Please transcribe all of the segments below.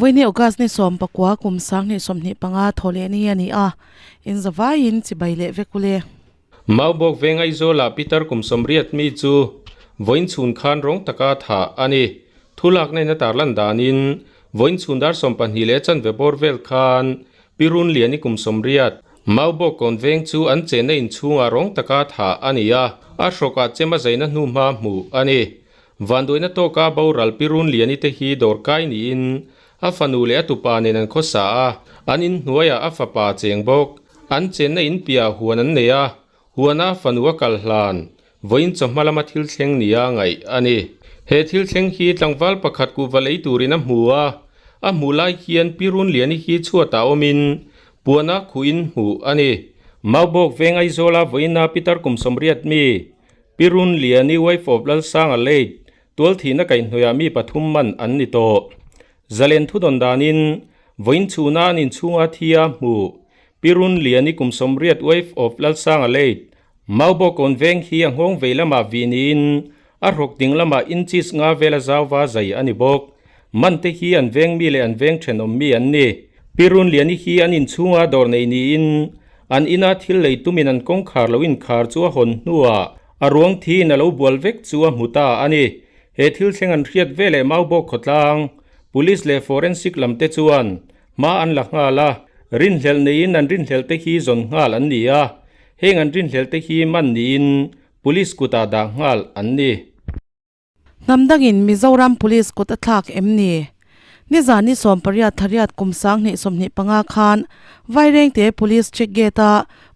Vawiini August ni 19 kum 2025 thawhleh ni a ni a, inzavaiin chibai leh vek ule. Maubawk veng Aizawlah Peter kum 80 mi chu vawiin chhun khan rawng taka thah a ni. Thu lakna in a tarlan danin vawiin chhun dar 12 leh chanve bawr vel khan Pi Runliani kum 80 Maubawk kawn veng chu an chenna inchhungah rawng taka thah a ni a, a hrawkah chem a zaina hnuhma hmuh a ni. Vanduaina tawka boral Pi Runliani te hi dawrkai niin a fanu leh a tupa nen an khawsa a, an inhnuaiah a fapa a cheng bawk. An chenna in piahah huan an nei a, huana a fanu a kal hlan vawiin chawhma lama thil thleng nia ngaih a ni. He thil thleng hi tlangval pakhat kuhva lei turin a hmu a, a hmuh lai hian Pi Runliani hi chhuatah awmin puana khuhin hmuh a ni. Maubawk veng Aizawla vawiina Pitar kum 80 mi Pi Runliani wife of Lalsanga late Tualthihna kaihhnawihah mi pathum man an ni tawh. Zalen thudawn danin, vawiin chhuna an inchhunga thi a hmuh. Pi Runliani kum 80 wife of Lalsanga late Maubawkawn veng hi a nghawng vei lamah vih niin a hrawk ding lamah inches nga vela zauva zai a ni bawk. Man te hi an veng mi leh an veng thenawm mi an ni. Pi Runliani hi an inchhunga dawr nei niin an ina thil lei tumin an kawngkhar lo inkhar chu a hawn hnuah A ruang thiin a lo bual vek chu a hmu ta a ni. He thil thleng an hriat ve leh Maubawk khawtlang, Police leh Forensic lam te chuan hma an la nghal a, rinhlelh neiin an rinhlelh te hi zawn nghal an ni a, heng an rinhlelh te hi man niin Police kutah dah nghal an ni. Hnam dangin Mizoram Police kut a thlak em ni? Nizan ni 18 thariat kum 2025 khan Vairengte Police Check Gate-a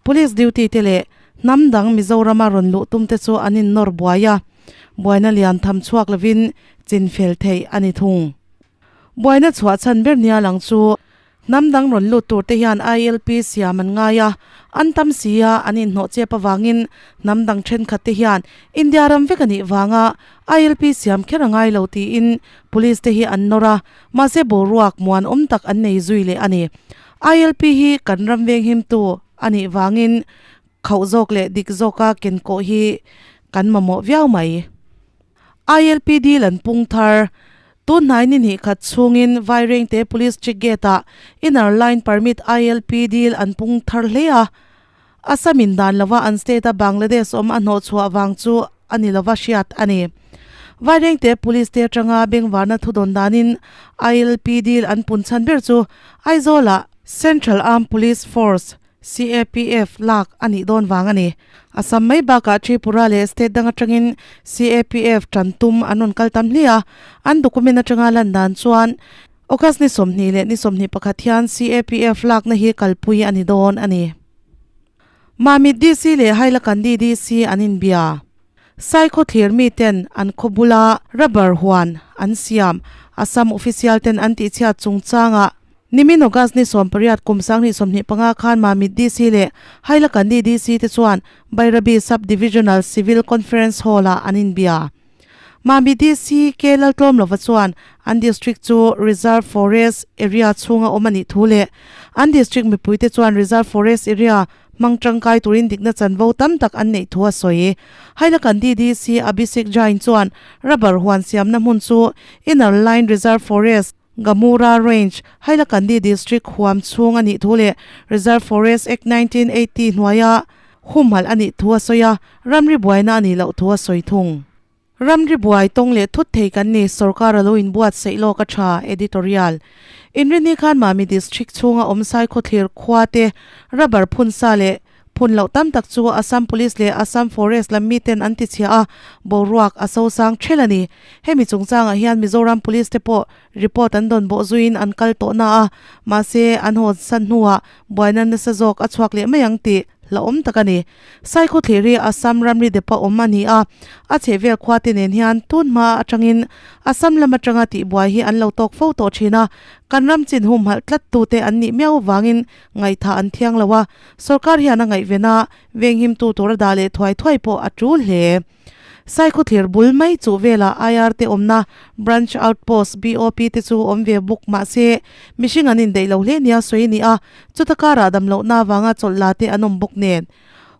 Police duty te leh hnam dang Mizorama rawn luh tum te chu an innawr buai a, buaina lian tham chhuak lovin chinfel theih a ni thung. Buaina chhuah chhan ber nia lang chu Hnam dang rawn lut tur te hian ILP siam an ngai a, an tam si a, an inhnawh chep avangin hnam dang thenkhat te hian India ram vek a nih vanga ILP siam kher a ngai lo tiin Police te hi an nawr a, mahse boruak muanawm tak an nei zui leh a ni. ILP hi kan ram venghimtu a nih vangin khauh zawk leh dik zawka kenkawh hi kan mamawh viau mai. ILP dil an pung thar. Tun hnai ni hnih khat chhungin Vairengte Police Check Gate-ah Inner Line Permit ILP dil an pung thar hle a. Assam in dan lova an state-a Bangladesh awm a hnawhchhuah vang chu a ni lova hriat a ni. Vairengte Police te atanga bengvarna thudawn danin ILP dil an pun chhan ber chu Aizawl-ah Central Armed Police Force, CAPF, lak a nih dawn vang a ni. Assam mai bakah Tripura leh state dang atangin CAPF tan tum an rawn kal tam hle a, an document atanga lan dan chuan August ni 20 leh ni 21 hian CAPF lakna hi kalpui a ni dawn a ni. Mamit DC leh Hailakandi DC an inbia. Saikhaw thlir miten an khaw bula rubber huan an siam Assam official ten an tihchhiat chungchangah Nimin August ni 18 kum 2025 khan Mamit DC leh Hailakandi DC te chuan Bairabi Sub-Divisional Civil Conference Hall-ah an inbia. Mamit DC K Laltlawmlova chuan an district chu Reserve Forest Area chhunga awm a nih thu leh an district mipuite chuan Reserve Forest Area hmang tangkai turin dikna chanvo tam tak an neih thu a sawi. Hailakandi DC Abhishek Jain chuan rubber huan siamna hmun chu Inner Line Reserve Forest, Gamura Range, Hailakandi District huam chhung a nih thu leh Reserve Forest Act 1980 hnuaia humhalh a nih thu a sawi a, ramri buaina a nih loh thu a sawi thung. Ramri buai tawng leh thut thei kan ni, sorkar a lo inbuatsaih lawk a tha, Editorial. Inrinni khan Mami District chhunga awm Saikhawthlir khua te rubber phun sa leh phun loh tam tak chu Assam Police leh Assam Forest lam miten an tichhia a, boruak a sosang ṭhel a ni. Hemi chungchangah hian Mizoram Police te pawh report an dawn bawh zuiin an kal tawh na a, mahse an haw san hnuah buaina nasa zawk a chhuak leh mai ang tih hlauhawm tak a ni. Saikhawthlir hi Assam ramri depa awm a ni a, a chhehvel khua te nen hian tun hma atangin Assam lam atanga tihbuai hi an lo tawk fo tawh thin a, kan ram chin humhalh tlat tute an nih miau avangin ngaihthah an thiang lo a, sorkar hian a ngaihven a, venghimtu tur a dah leh thuai thuai pawh a tul hle. Saikhawthlir bul mai chuh velah IR te awmna Branch Outpost, BOP, te chu awm ve bawk mah se mihring an indaih lo hle nia sawi a ni a, chuta karah damlohna avanga chawlh la te an awm bawk nen.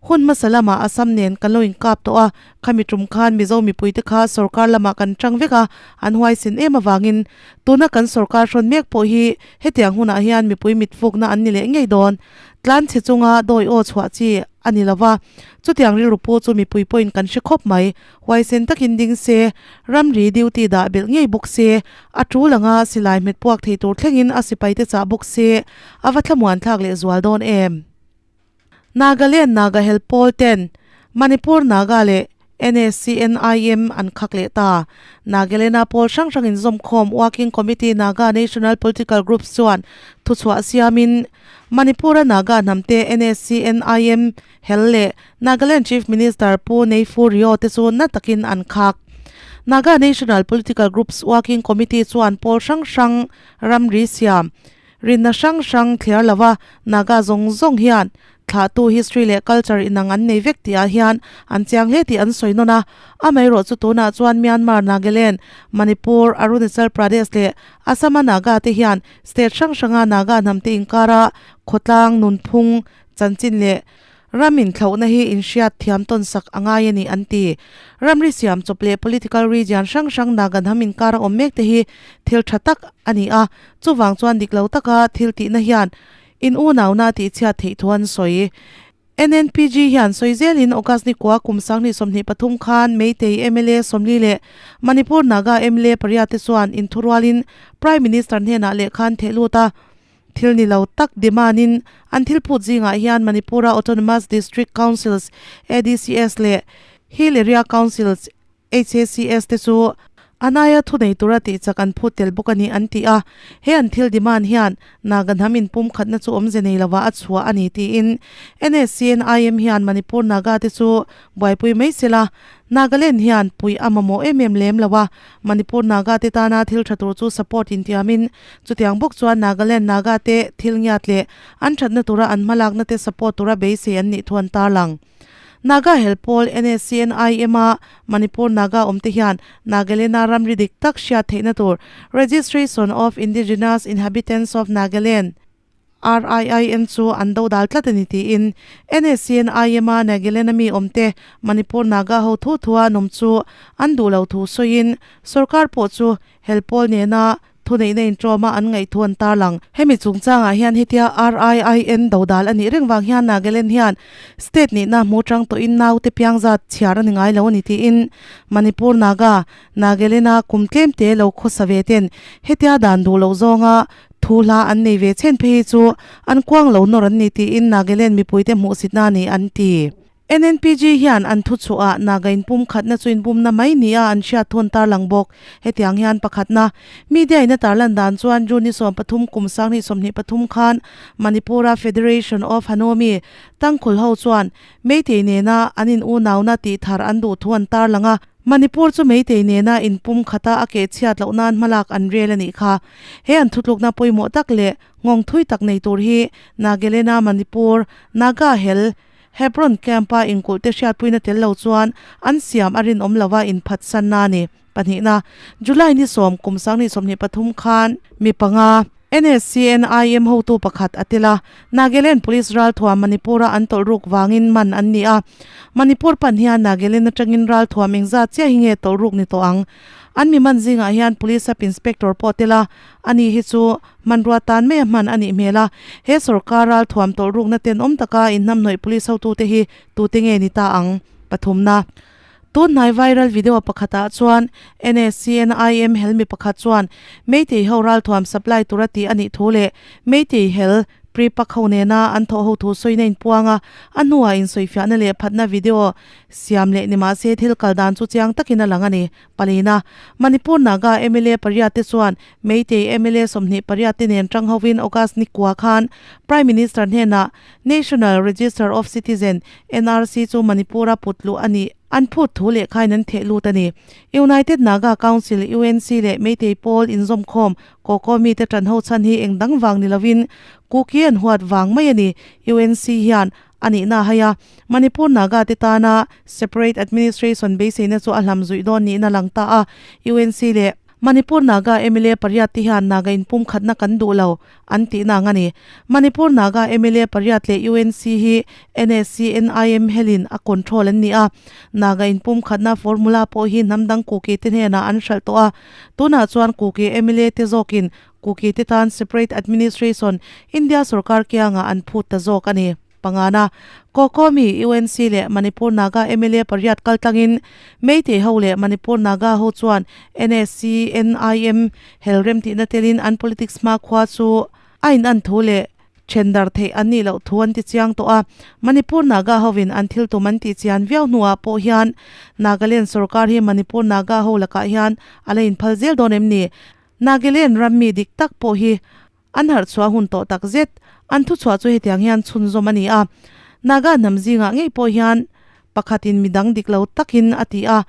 Hun hmasa lamah Assam nen kan lo inkap tawh a, khami tum khan Mizo mipuite kha sorkar lamah kan tang vek a, an huaisen em avangin tuna kan sorkar hrawn mek pawh hi hetiang hunah hian mipui mitfukna an ni leh ngei dawn. Tlanchhe chunga dawi aw chhuah chi a ni lova, chutiang rilru pu chu mipui pawhin kan hre khawp mai. Huaisen takin ding se, ramri duty dah belh ngei bawk se, a tul anga silai hmet puak thei tur thlengin a sipaite chah bawk se, a va thlamuan thlak leh zual dawn em? Nagaland Naga Hel Pawl ten Manipur Naga leh NSCNIM an khak leh ta. Nagaland-a pawl hrang hrang inzawmkhawm Working Committee Naga National Political Groups chuan thuchhuah siamin Manipur-a Naga hnamte NSCNIM Hel leh Nagaland Chief Minister Pu Neiphu Rio te chu na takin an khak. Naga National Political Groups Working Committee chuan pawl hrang hrang ramri siam rinna hrang hrang thliar lova Naga zawng zawng hian thlahtu history leh culture inang an nei vek tih ah hian an chiang hle tih an sawi nawn a. Amaherawh chu tunah chuan Myanmar, Nagaland, Manipur, Arunachal Pradesh leh Assam-a Naga te hian state hrang hranga Naga hnamte inkara khawtlang nunphung Chanchin leh ram inthlauhna hi inhriat thiam tawn sak a ngai a ni an ti. Ramri siam chawp leh political region hrang hrang Naganham inkar a awm mek te hi thil tha tak a ni a, chuvang chuan dik lo taka thil tihna hian in unauna tih chhiat theih thu an sawi. NNPG hian sawi zelin August ni kua kum 2023 khan Meitei mla 40 leh Manipur Naga mla pariat te chuan inthurualin Prime Minister hnenah lehkha an theh lut a, Thil ni lo tak demand-in an thil phut zingah hian Manipur-a Autonomous District Councils, ADCS, leh Hill Area Councils, HACS, te chu an aia thunei tura tihchak an phut tel bawk a ni an ti a. He an thil demand hian Naga hnam inpumkhatna chu awmze nei lovah a chhuah a ni tiin NSCN-IM hian Manipur Naga te chu buaipui mai sela Nagaland hian puih a mamawh em em lem lo a, Manipur Naga te tana thil tha tur chu support intiamin chutiang bawk chuan Nagaland Naga te thil ngiat leh an thatna tura an hmalakna te support tura beisei an nih thu an tarlang. Naga hel pawl NSCNIM a Manipur Naga awm te hian Nagaland-a ramri dik tak hriat theihna tur Registration of Indigenous Inhabitants of Nagaland, RIIN chu an do dal tlat a ni tiin NSCN-IM-a Nagaland-a mi awmte Manipur Naga ho thu thua an awm chu an duh lo thu sawiin sorkar pawh chu helpawl nena thuneihna inṭawma an ngaih thu an tarlang. Hemi chungchangah hian hetia RIIN do dal a nih reng vang hian Nagaland hian state nihna hmu chang tawhin naute piang zat chhiar a ni ngai lo a ni tiin Manipur Naga Nagaland-a kum tlemte lo khawsa ve ten hetia dan duh loh zawnga Thu hla an nei ve chhen phei hi chu an kuang lo nawr an ni tiin Nagaland mipuite hmuhsitna a ni an ti. NNPG hian an thu chhuah ah Naga inpum khatna chu inbumna mai nia an hriat thawn tarlang bawk. Hetiang hian pakhatna media in a tarlan dan chuan June ni 13 kum 2023 khan Manipur-a Federation of Hanomi Tangkhul ho chuan Meitei nena an in unauna tih thar an duh thu an tarlang a. Manipur chu Meitei nena inpum khata a keh chhiat loh nan hmalak an rel a nih kha. He an thutlukna pawimawh tak leh nghawng thui tak nei tur hi Nagaland-a Manipur, Naga Hel, Hebron Camp-a inkulh te hriatpuina tel lo chuan an siam a rinawm lova inphatsanna a ni. Pahnihna, July ni 10 kum 2023 khan mi panga, NSCN-IM hotu pakhat a tel a, Nagaland Police ralthuam Manipur-a an tawlh ruk vangin man an ni a. Manipur pan hian Nagaland atangin ralthuam engzat chiah hi nge tawlh ruk ni tawh ang? An mi man zingah hian Police Sub Inspector pawh tel a, ani hi chu hmanrua tan mai a hman a nih hmel a. He sorkar ralthuam tawlh rukna tenawm taka inhnamhnawih Police hotute hi tute nge ni ta ang? Pathumna. Tunhnai viral video pakhatah chuan NSCNIM helmi pakhat chuan Meitei ho ralthuam supply tura tih a nih thu leh Meitei hel Prepak ho nena an thawh ho thu sawina inpuang a, a hnuah insawifiahna leh phatna video siam leh ni mahse thil kal dan chu chiang takin a lang a ni. Palina, Manipur Naga mla pariat te chuan Meitei mla 28 te nen tang hovin August ni kua khan Prime Minister hnenah National Register of Citizen, NRC, chu Manipur-a put luh a nih an phut thu lehkhain an theh lut a ni. United Naga Council, UNC, leh Meitei Pawl inzawmkhawm Koko mite tan ho chhan hi eng dang vang ni lovin Kuki an huat vang mai a ni. UNC hian a nihna a hai a, Manipur Naga te tana Separate Administration beiseina chu a hlam zuih dawn niin a lang ta a. UNC leh. Manipur Naga mla pariat te hian Naga inpumkhatna kan duh lo an tihna ang a ni. Manipur Naga mla pariat leh UNC hi NSCNIM helin a control an ni a. Naga inpumkhatna formula pawh hi hnam dang Kuki te hnenah an hralh tawh a. Tunah chuan Kuki mla te zawkin Kuki te tan separate administration India sorkar kiangah an phut ta zawk a ni. Pangana, Kokomi, UNC leh Manipur Naga mla pariat kal tlangin Meitei ho leh Manipur Naga ho chuan NSCNIM hel remtihna telin an politics hmakhua chu a inan thu leh then dar theih an nih loh thu an ti chiang tawh a. Manipur Naga hovin an thil tum an tih chian viau hnuah pawh hian Nagaland sorkar hi Manipur Naga ho lakah hian a la inphal zel dawn em ni? Nagaland ram mi dik tak pawh hi An harh chhuah hun tawh tak zet. An thuchhuah chu hetiang hian chhunzawm a ni a, Naga hnam zingah ngei pawh hian pakhatin midang dik lo takin a ti a,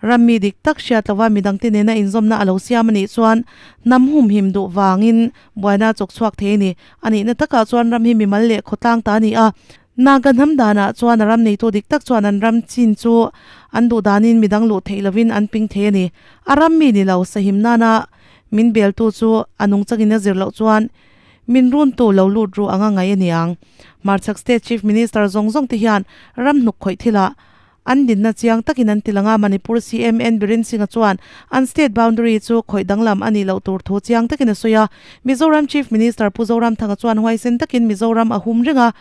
ram mi dik tak hriat lova midangte nena inzawmna a lo siam a nih chuan hnam humhim duh vangin buaina a chawk chhuak thei a ni. A nihna takah chuan ram hi mimal leh khawtlang ta a ni a, Naga hnam danah chuan a ram neitu dik tak chuan an ram chin chu an duh danin midang luh theih lovin an ping thei a ni. A ram mi ni lo sahim nana Min beltu chu a nungchangin a zir loh chuan min runtu lo lut ru anga ngaih a ni ang. Hmarchhak State Chief Minister zawng zawng te hian ram hnuk khawih thilah an dinna chiang takin an ti lang a, Manipur CM N Biren Singh-a chuan an state boundary chu khawih danglam a nih loh tur thu chiang takin a sawi a. Mizoram Chief Minister Pu Zoramthanga chuan huaisen takin Mizoram a hum reng a,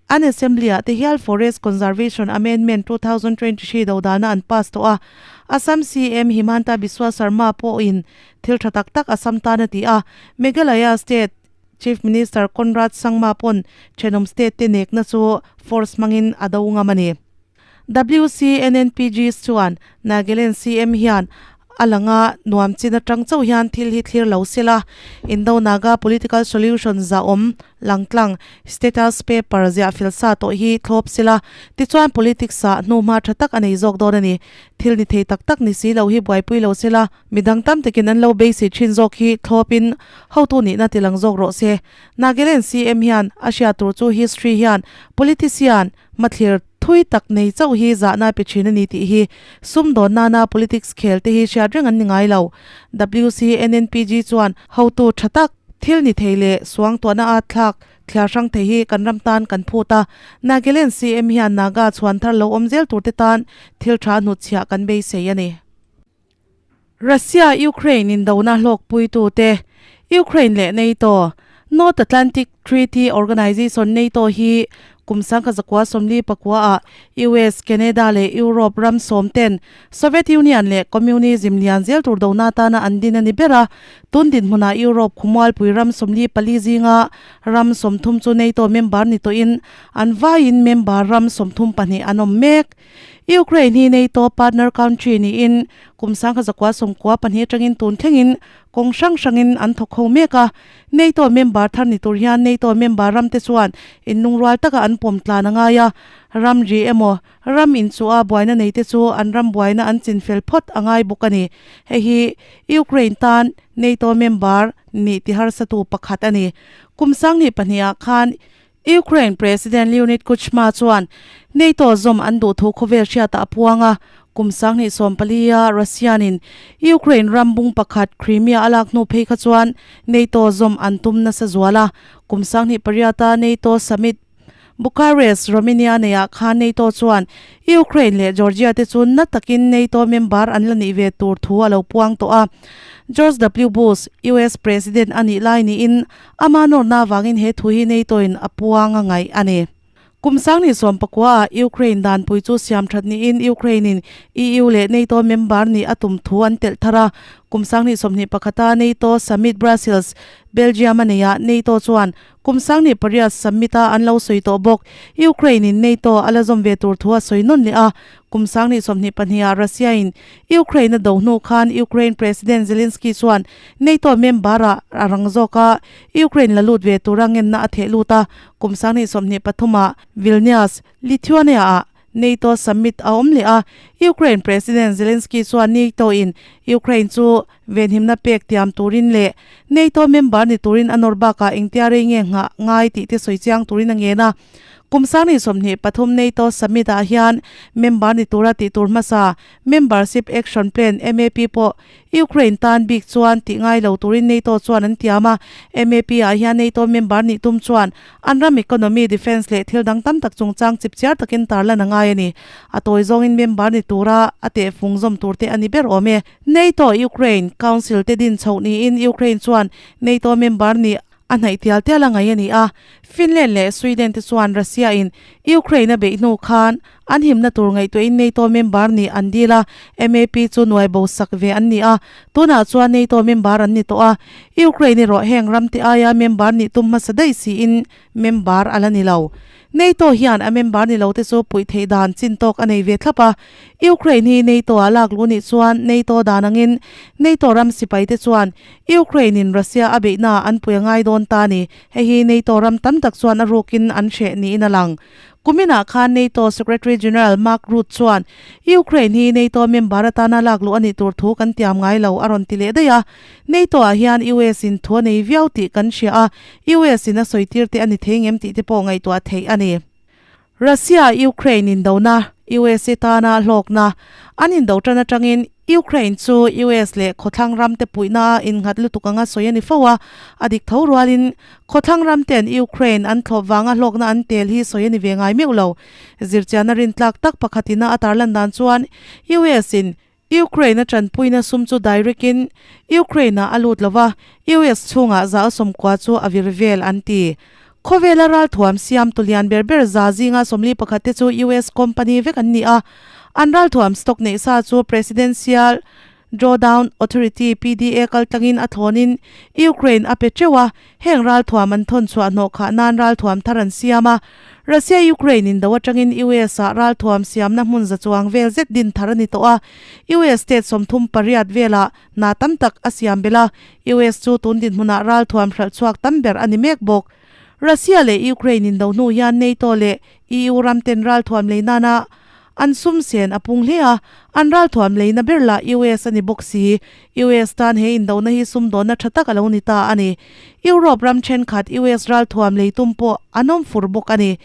An Assembly-ah te hial Forest Conservation Amendment 2023 dodalna an pass tawh a, Assam CM Himanta Biswa Sarma pawhin thil tha tak tak Assam tan a ti a, Meghalaya State Chief Minister Conrad Sangma pawn thenawm state te nekna chu force hmangin a do ngam a ni. WCNNPGs chuan Nagaland CM hian a langa nuam chin atang chauh hian thil hi thlir lo se la, Indo Naga political solution zahawm langtlang status paper ziah fel sa tawh hi thlawp se la, tichuan politics ah hnuhma tha tak a nei zawk dawn a ni. Thil ni thei tak tak ni si lo hi buaipui lo se la, midang tam takin an lo beisei thin zawk hi thlawpin hotu nihna tilang zawk rawh se. Nagaland CM hian a hriat tur chu history hian politician Hmathlir thui tak nei chauh hi zahna pe thin a ni tih hi sumdawn nana politics khel te hi hriat reng an ni ngai lo. WCNNPG chuan hotu tha tak, thil ni thei leh suangtuahna a thlak thliar hrang thei hi kan ram tan kan phut a. Nagaland CM hian Naga chhuan thar lo awm zel tur te tan thil tha hnutchhiah kan beisei a ni. Russia Ukraine indona hlawkpuitute Ukraine leh NATO, North Atlantic Treaty Organization NATO hi kum sangkhat zakua sawmli pakua ah US, Canada leh Europe ram sawm ten Soviet Union leh Communism lian zel tur dona tana an din a ni ber a. Tun dinhmunah Europe khumualpui ram 44 zinga ram 30 chu NATO member ni tawhin an vaiin member ram 32 an awm mek. Ukraine hi NATO partner country niin kum sangkhat zakua sawmkua pahnih atangin tun thlengin kawng hrang hrangin an thawk ho mek a. NATO member thar ni tur hian NATO member ramte chuan inlungrual taka an pawm tlan a ngai a. Ram ri emaw ram inchuh a buaina neite chu an ram buaina an chinfel phawt a ngai bawk a ni. Hei hi Ukraine tan NATO member nih ti harsatu pakhat a ni. Kum sanghnih pahnihah khan Ukraine President Leonid Kuchma chuan NATO zawm an duh thu khawvel hriatah a puang a, kum 2014-a Russian-in Ukraine ram bung pakhat Crimea a lak hnu phei kha chuan NATO zawm an tum nasa zual a. Kum 28-a NATO summit Bucharest, Romania neiah khan NATO chuan Ukraine leh Georgia te chu na takin NATO member an la nih ve tur thu a lo puang tawh a. George W Bush, US President a nih lai niin Ama nawrna avangin he thu hi NATO-in a puang a ngaih a ni. Kum sanghnih sawmpakua ah Ukraine danpui chu siam that niin Ukraine-in EU leh NATO member nih a tum thu an telh thar a. Kum sanghnih sawmhnih pakhata NATO Summit Brussels, Belgium a neiah NATO chuan kum sanghnih pariat summit-a an lo sawi tawh bawk. Ukraine-in NATO a la zawm ve tur thu a sawi nawn leh a. Kum 2022 ah Russia-in Ukraine a do hnu khan Ukraine President Zelensky chuan NATO member-ah a rang zawk a, Ukraine la lut ve tura ngenna a theh lut a. Kum 2023 ah Vilnius, Lithuania-ah NATO summit a awm leh a, Ukraine President Zelensky chuan NATO-in Ukraine chu venhimna pek tiam turin leh NATO member ni turin a nawr bakah engtia rei nge nghah ngai tih te sawi chiang turin a ngen a. Kum 2023 NATO Summit ah hian member ni tura tih tur hmasa Membership Action Plan, MAP, pawh Ukraine tan bik chuan tih ngai lo turin NATO chuan an tiam a. MAP ah hian NATO member nih tum chuan an ram economy, defence leh thil dang tam tak chungchang chipchiar takin tarlan a ngai a ni. A tawi zawngin member ni tura a tehfung zawm tur te a ni ber awm e. NATO Ukraine Council te din chhoh niin Ukraine chuan NATO member nih a hnaih tial tial a ngaih a ni a. Finland leh Sweden te chuan Russia in Ukraine a beih hnu khan an himna tur ngaihtuahin NATO member nih an dil a, MAP chu nuai bo sak ve an ni a, tunah chuan NATO member an ni tawh a. Ukraine erawh heng ram te aia member nih tum hmasa daih siin member a la ni lo. NATO hian a member ni lo te chu puih theih dan chin tawk a nei ve thlap a. Ukraine hi NATO ah lak luh nih chuan NATO dan angin NATO ram sipai te chuan Ukraine in Russia a beihna an pui a ngai dawn ta ni. Hei hi NATO ram tam tak chuan a rukin an hreh niin a lang. Kuminah khan NATO Secretary General Mark Rutte chuan Ukraine hi NATO member atana lak luh a nih tur thu kan tiam ngai lo a rawn ti leh daih a. NATO ah hian US in thu a nei viau tih kan hria a, US in a sawi tir te a ni thei ngem tih te pawh ngaihtuah theih a ni. Russia Ukraine indona, USA tana hlawkna an indo tan atangin Ukraine chu US leh khawthlang ram te puihna a innghat lutuk anga sawi a ni fo a, a dik tho rualin khawthlang ram ten Ukraine an thlawp vanga hlawkna an tel hi sawi a ni ve ngai meuh lo. Zirchianna rintlak tak pakhatina a tarlan dan chuan US in Ukraine a tanpuina sum chu direct in Ukraine ah a lut lo va, US chhungah za a sawmkua chu a vir vel an ti. Khawvela ralthuam siam tu lian ber ber za zinga 41 te chu US company vek an ni a, an ralthuam stock neih sa chu Presidential Drawdown Authority, PDA, kaltlangin a thlawnin Ukraine a pe teuh a, Heng ralthuam an thawn chhuah hnawh khah nan ralthuam thar an siam a, Russia-Ukraine indo atangin US-ah ralthuam siamna hmun za chuang vel zet din thar a ni tawh a, US state 38 velah hna tam tak a siam belh a, US chu tun dinhmunah ralthuam hralh chhuak tam ber a ni mek bawk. Russia leh Ukraine indo hnu hian NATO leh EU ram ten ralthuam lei nana An sum sen a pung hle a, an ralthuam leina ber lah US a ni bawk si. US tan he indona hi sumdawnna tha tak a lo ni ta a ni. Europe ram thenkhat US ralthuam lei tum pawh an awm fur bawk a ni.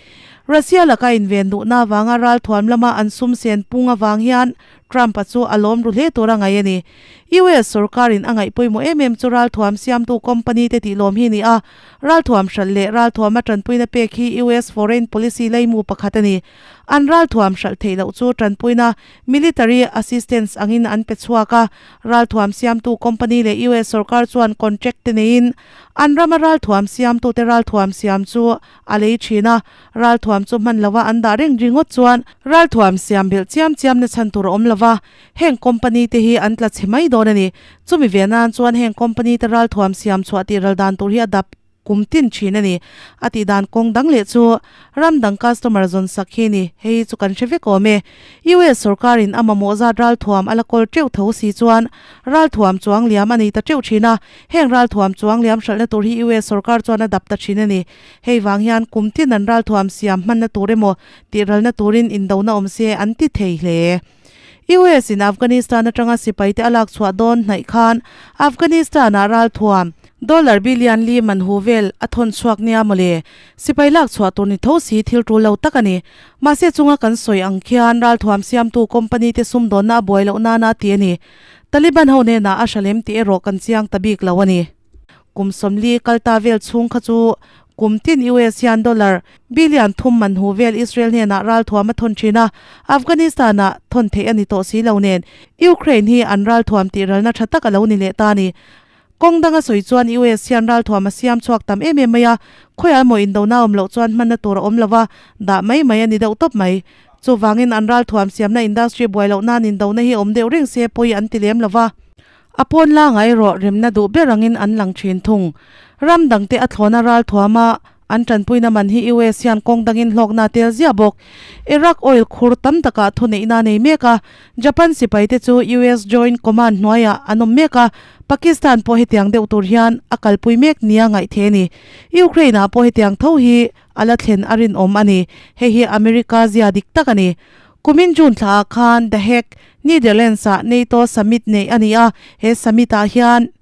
Russia laka inven duhna avanga ralthuam lama an sum sen pung avang hian Trump-a chu a lawm ru hle tur a ngaih a ni. US sorkarin a ngaih pawimawh em em chu ralthuam siamtu company te tih lawm hi a ni a, ralthuam hralh leh ralthuama tanpuina pek hi US foreign policy leimu pakhat a ni. An ralthuam hralh theih loh chu tanpuina military assistance angin an pe chhuak a, ralthuam siamtu company leh US sorkar chuan contract te neiin an rama ralthuam siamtute ralthuam siam chu a lei thin a, ralthuam chu hman lova an dah reng ringawt chuan ralthuam siam belh chiam chiam na chhan tur a awm lova, heng company te hi an tla chhe mai dawn a ni. Chumi ve nan chuan heng company te ralthuam siam chhuah tih ral dan tur hi a dap Kum tin thin a ni. A tih dan kawng dang leh chu ram dang customer zawn sak hi ni. Hei chu kan hre vek awm e. US sorkarin a mamawh zat ralthuam a la kawl teuh tho si chuan ralthuam chuang liam a nei ta teuh thin a. Heng ralthuam chuang liam hralhna tur hi US sorkar chuan a dap ta thin a ni. Hei vang hian kum tin an ralthuam siam hmanna tur emaw tihralna turin indona awm se an ti thei hle. US in Afghanistan atanga sipaite a lak chhuah dawn hnaih khan Afghanistan-ah ralthuam dollar billion li man hu vel a thawn chhuak nia mawle. Sipai lak chhuah tur ni tho si thil tul lo tak a ni. Mahse chunga kan sawi ang khian ralthuam siamtu company te sumdawnna a buai loh nana ti a ni. Taliban ho hnenah a hra lem tih erawh kan chiang ta bik lo a ni. Kum 40 kal ta vel chhung kha chu kum tin US hian dollar billion thum man hu vel Israel hnenah ralthuam a thawn thin a, Afghanistan-ah thawn theih a ni tawh si lo nen Ukraine hi an ralthuam tih ralna tha tak a lo ni leh ta a ni. Kawng danga sawi chuan US hian ralthuam a siam chhuak tam em em mai a, khawiah emaw indona awm loh chuan hmanna tur a awm lo va, dah mai mai a ni deuh tawp mai. Chuvangin an ralthuam siamna industry buai loh nan indona hi awm deuh reng se pawi an ti lem lo va. A pawn langa erawh remna duh ber angin an lang thin thung. Ram dangte a thlawna ralthuam a, an tanpuina man hi US hian kawng dangin hlawkna a tel ziah bawk. Iraq oil khur tam takah thuneihna a nei mek a, Japan sipaite chu US Joint Command hnuaiah an awm mek a, Pakistan pawh hetiang deuh tur hian a kalpui mek nia ngaih thei a ni. Ukraine-ah pawh hetiang tho hi a la thlen a rinawm a ni. Hei hi America zia dik tak a ni. Kumin June thlaah khan The Hague, Netherlands-ah NATO Summit neih a ni a, he summit-ah hian.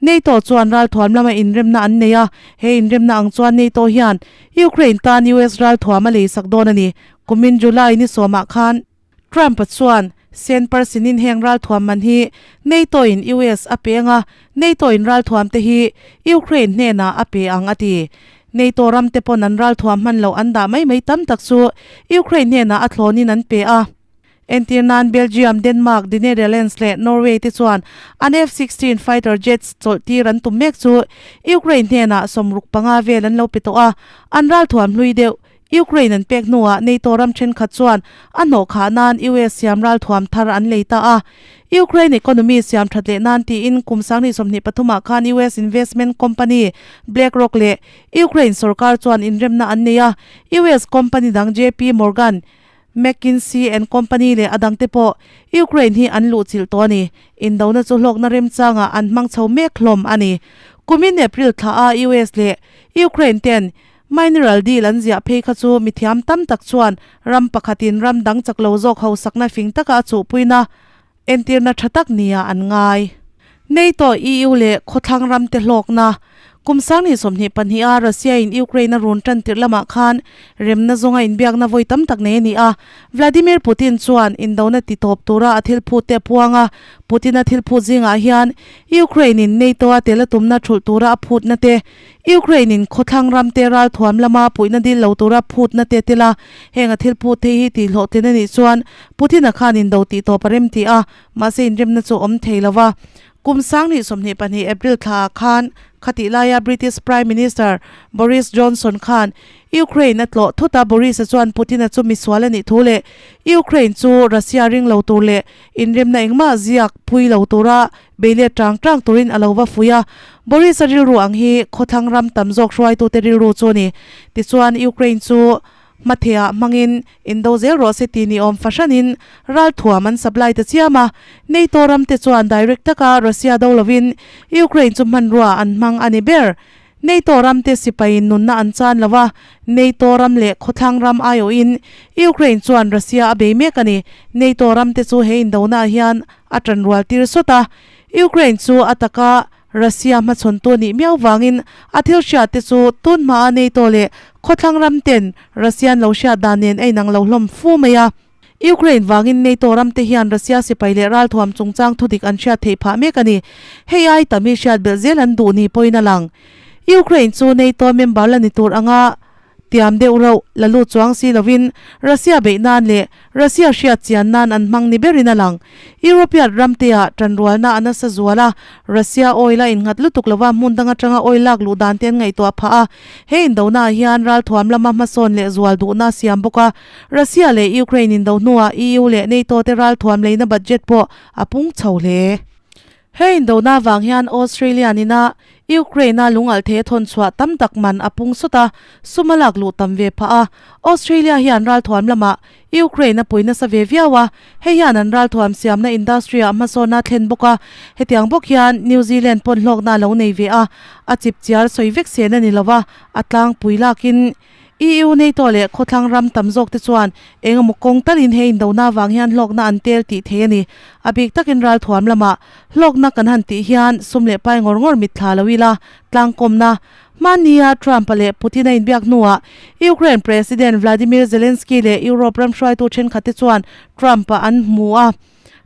NATO chuan ralthuam lama inremna an nei a, he inremna ang chuan NATO hian Ukraine tan US ralthuam a leisak dawn a ni. Kumin July ni sawmah khan Trump-a chuan sen parsinin heng ralthuam man hi NATO-in US a pe ang a, NATO-in ralthuam te hi Ukraine hnenah a pe ang a ti. NATO ram te pawn an ralthuam hman loh an dah mai mai tam tak chu Ukraine hnenah a thlawnin an pe a. Entir nan Belgium, Denmark, the Netherlands leh Norway te chuan an F-16 fighter jets chawlh tir an tum mek chu Ukraine hnenah 65 vel an lo pe tawh a, an ralthuam hlui deuh. Ukraine an pek hnuah NATO ram thenkhat chuan a hnawh khah nan US siam ralthuam thar an lei ta a. Ukraine economy siam that leh nan tiin kum 2023 ah khan US investment company BlackRock leh Ukraine sorkar chuan inremna an nei a, US company dang JP Morgan, McKinsey and Company leh a dangte pawh Ukraine hi an luhchilh tawh a ni. Indona chu hlawkna remchangah an hmang chho mek hlawm a ni. Kumin April thla a US leh Ukraine ten Mineral deal an ziah phei kha chu mithiam tam tak chuan ram pakhatin ram dang chak lo zawk hausakna fing taka a chuhpuina entirna tha tak nia an ngai. NATO, EU leh khawthlang ramte hlawkna kum 2022 a Russia in Ukraine a run tan tirh lamah khan remna zawnga inbiakna vawi tam tak nei a ni a. Vladimir Putin chuan indona ti tawp tura a thil phut te a puang a, Putin a thil phut zingah hian Ukraine in NATO a tel a tumna thulh tura a phutna te, Ukraine in khawthlang ramte ralthuam lama puihna dil lo tura phutna te tel a, heng a thil phut thei hi tihhlawhtlin a nih chuan Putin-a khan indo tih tawp a rem ti a, mahse inremna chu awm thei lo va. Kum 2022 April thla ah khan khatih laia British Prime Minister Boris Johnson khan Ukraine a tlawh thut a, Boris-a chuan Putin-a chu misual a nih thu leh Ukraine chu Russia ring lo tur leh inremna engmah ziak pui lo tura Bei let tang tang turin a lo va fuih a, Boris-a rilru ang hi khawthlang ram tam zawk hruaitute rilru chu a ni. Tichuan, Ukraine chu hmatheah hmangin indo zel rawh se ti ni awm fahranin ralthuam an supply ta chiam a. NATO ramte chuan direct taka Russia do lovin Ukraine chu hmanrua an hmang a ni ber. NATO ramte sipaiin nunna an chan lo a, NATO ram leh khawthlang ram aiawhin Ukraine chuan Russia a bei mek a ni. NATO ramte chu he indonaah hian a tanrual tir sawt a, Ukraine chu a taka Russia hmachhawntu nih miau vangin a thil hriat te chu tun hmaa NATO leh khawthlang ram ten Russia an lo hriat dan nen a inang lo hlawm fu mai a. Ukraine vangin NATO ram te hian Russia sipai leh ralthuam chungchang thudik an hriat theih phah mek a ni. Hei ai tam hi hriat belh zel an duh ni pawhin a lang. Ukraine chu NATO member la ni tur anga Tiam deuh rauh, la lut chuang si lovin Russia beih nan leh Russia hriat chian nan an hmang ni berin a lang. European ramteah tanrualna a nasa zual a, Russia oil a innghat lutuk lova hmun dang atanga oil lak luh dan te an ngaihtuah phah a. He indonaah hian ralthuam lama hmasawn leh zual duhna a siam bawk a. Russia leh Ukraine indo hnuah EU leh NATO te ralthuam leina budget pawh a pung chho hle. He indona vang hian Australia nina Ukraine-a lungalh thei a thawn chhuah tam tak man a pung sawt a, sum a lak luh tam ve phah a. Australia hian ralthuam lamah Ukraine a pui nasa ve viau a, hei hian an ralthuam siamna industry-ah hmasawn a thlen bawk a. Hetiang bawk hian New Zealand pawn hlawkna a lo nei ve a, a chip chiar sawi vek sen a ni lo a, a tlangpui lakin EU, NATO leh khawthlang ram tam zawk te chuan eng emaw kawng talin he indona avang hian hlawkna an tel tih thei a ni. A bik takin ralthuam lamah hlawkna kan han tih hian sum leh pai ngawr ngawr mitthla lo ila tlangkawmna. Hmannia Trump-a leh Putin-a inbiak hnuah Ukraine President Vladimir Zelensky leh Europe ram hruaitu thenkhat te chuan Trump-a an hmu a.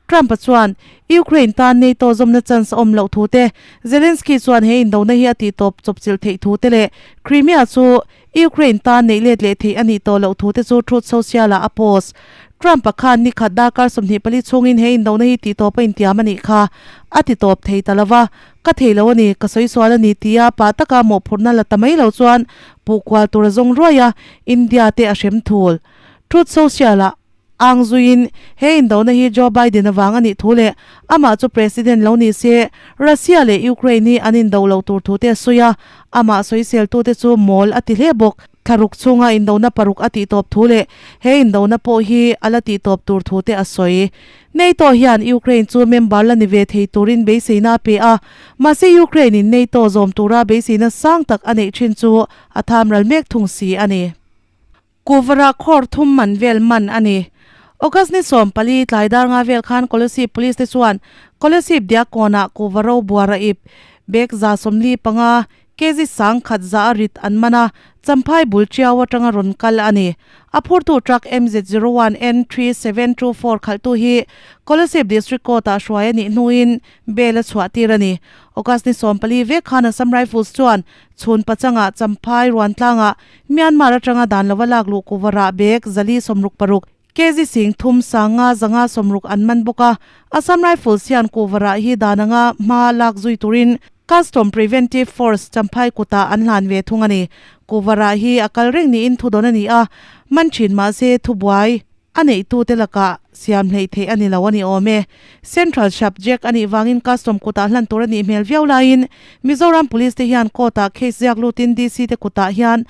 Trump-a chuan Ukraine tan NATO zawmna chance a awm loh thu te, Zelensky chuan he indona hi a tihtawp chawpchilh theih thu te leh Crimea chu Ukraine tan neih let leh theih a nih tawh loh thu te chu Truth Social-ah a post. Trump-a khan ni khat darkar 24 chhungin he indona hi tihtawp a intiam a nih kha a titawp thei ta lo va, Ka thei lo a ni, ka sawi sual a ni tia pa taka mawhphurhna la ta mai lo chuan puh kual tur a zawng ruai a, India te a hrem thul. Truth Social-ah. Ang zuiin, he indona hi Joe Biden avang a nih thu leh amah chu President lo ni se, Russia leh Ukraine hi an indo loh tur thu te a sawi a, amah sawiseltute chu mawl a ti hle bawk. Thlaruk chhunga indona paruk a tihtawp thu leh he indona pawh hi a la tihtawp tur thu te a sawi. NATO hian Ukraine chu member la ni ve thei turin beiseina a pe a, mahse Ukraine in NATO zawm tura beiseina sang tak a neih thin chu a thamral mek thung si a ni. Kuvara khawr thum man vel man a ni. August ni 14 tlai dar nga vel khan Kolasib Police te chuan Kolasib Diakkawnah Kuva ro buara ip Bag 145, kg 1000 a rit an man a, Champhai bul Tiau atanga rawn kal a ni. A phurtu truck MZ01 N3724 khalhtu hi Kolasib District Court-ah hruai a nih hnuin bail a chhuah tir a ni. August ni 14 vek khan Assam Rifles chuan chhun pachangah Champhai Ruantlangah Myanmar atanga dan lova lak luh kuvarah bag 466, kg 3500 560 an man bawk a. Assam Rifles hian kuvarah hi dan anga hma lak zui turin Custom Preventive Force Champhai kutah an hlan ve thung a ni. Kuvarah hi a kal reng niin thu dawn a ni a, man thin mahse thubuai a neihtute lakah siam hleih theih a ni lo a ni awm e. Central Subject a nih vangin Custom kutah hlan tur a nih hmel viau laiin Mizoram Police te hian court-ah case ziak lutin DC te kutah hian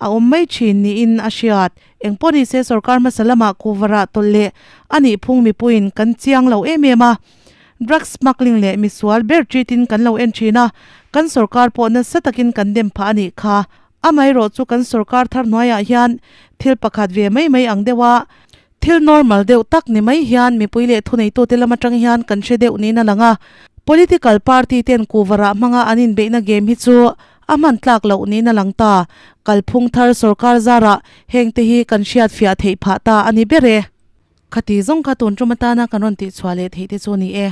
a awm mai thin niin a hriat. Engpawh ni se sorkar hmasa lamah kuvarah tawlh leh a nih phung mipuiin kan chiang lo em em a. Drug smuggling leh misual ber treat-in kan lo en thin a, kan sorkar pawh nasa takin kan dem phah a nih kha. Amaherawh chu kan sorkar thar hnuaiah hian thil pakhat ve mai mai ang deuh a, thil normal deuh tak ni mai hian mipui leh thuneitute lam atang hian kan hre deuh niin a lang a. Political party ten kuvarah hmanga an inbeihna game hi chu a hman tlak loh niin a lang ta. Kalphung thar sorkar zarah hengte hi kan hriatfiah theih phah ta a ni ber e. Khati zawng kha tun tum atana kan rawn tihchhuah leh theih te chu a ni e.